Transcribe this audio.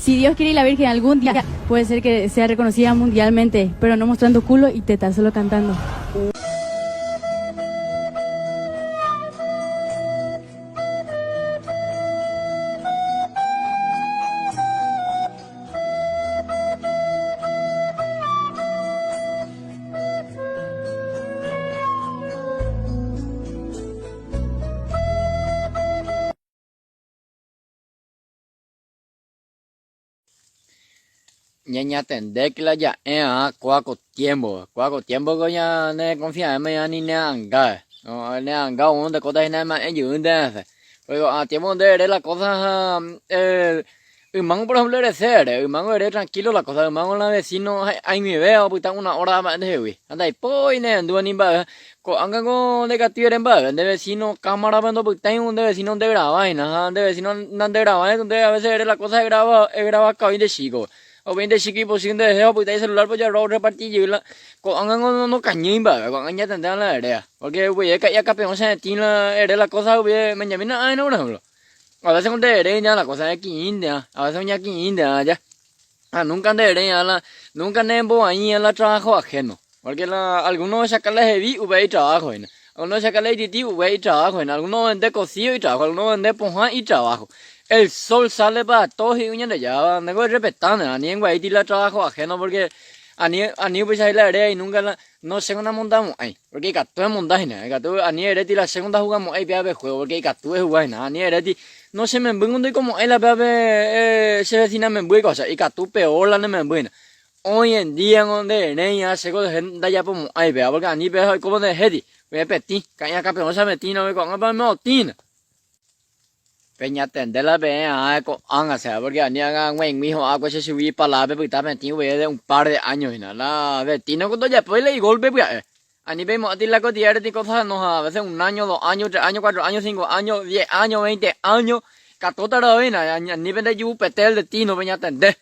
Si Dios quiere y la Virgen algún día puede ser que sea reconocida mundialmente, pero no mostrando culo y teta, solo cantando. Ñañatendéke la ja'e kóa ko tiempo, kóa ko tiempo ko ñane confia'ỹme ña ni ne'ãnga, ne'ãnga oúnte ndekóta hína ema'ẽ jeýnte hese. Porque ko'ã tiempo nde ere la cosa ha ymágui por ejemplo erese ere, ymágui ere tranquilo la cosa, ymágui la vecino ag̃uive opyta una hora mba'e ndehegui. Ha ndaipói nehendúva ni mba'eve, ko'ág̃a ko ndaikatúi ere mba'eve, nde vecino cámarape ndopytái nde vecino ndegrava hína, ha nde vecino nandegravái nde a veces ere la cosa egrava egravakavai nde chíko. Ha upéi nde chíko ipochy nderehe ha opyta icelularpe ojarro orreparti jey la ko'ág̃a ko nokañýi mba'eve, ko'ág̃a ñatendéva la eréva, porque upéi ka'i akape'õ che etĩ la ere la cosa upéi Benjamín na'áina por ejemplo. A veces nde eréi la cosa eki'ĩnte, a veces oñaki'ĩnte aja. Ha nunca nde eréi la, nunca ne embovaíva la trabajo ajeno. Porque la alguno ohecha la hevi upéva itrabajo hína. Alguno ohecha la ititi upéva itrabajo hína. Alguno ovende cocido itrabajo, alguno ovende pohã itrabajo. El sol sale para todos he'i Ñandejára, ndéko errespetánte, ani enguaíti la trabajo ajeno porque ani, ani upéicha la eréva y nunca la, no chéko namondamo'ãi. Porque ikatu emonda hína, ikatu ani eréti la chéko ndahugamo'ãi péva pe juego, porque ikatu ehuga hína, ani eréti no che membýngo ndoikomo'ãi la péva pe che vecina memby oikoháicha, ikatu peor la ne memby hína. Hoy en día ngo nde eréiva chéko ndajapomo'ãi péva, porque ani péva oikóvo nderehéti, pe petĩ, ka'i akãpe'õ che metĩrõ ko'ág̃a pe ometĩna. Peñatende la peẽ ae ko'ág̃a sea, porque ani ág̃a g̃uaig̃ui ho'ákue che chugui ipalada pepyta petĩ uvei de un par de años hína. La vecino ko ndojapói la igolpe pya'e. Ani peimo'ãti la cotidiana reti cosa no, a veces un año, dos años, tres años, cuatro años, cinco años, diez años, veinte años, katu tarde hína, ani pende jupete el destino peñatende.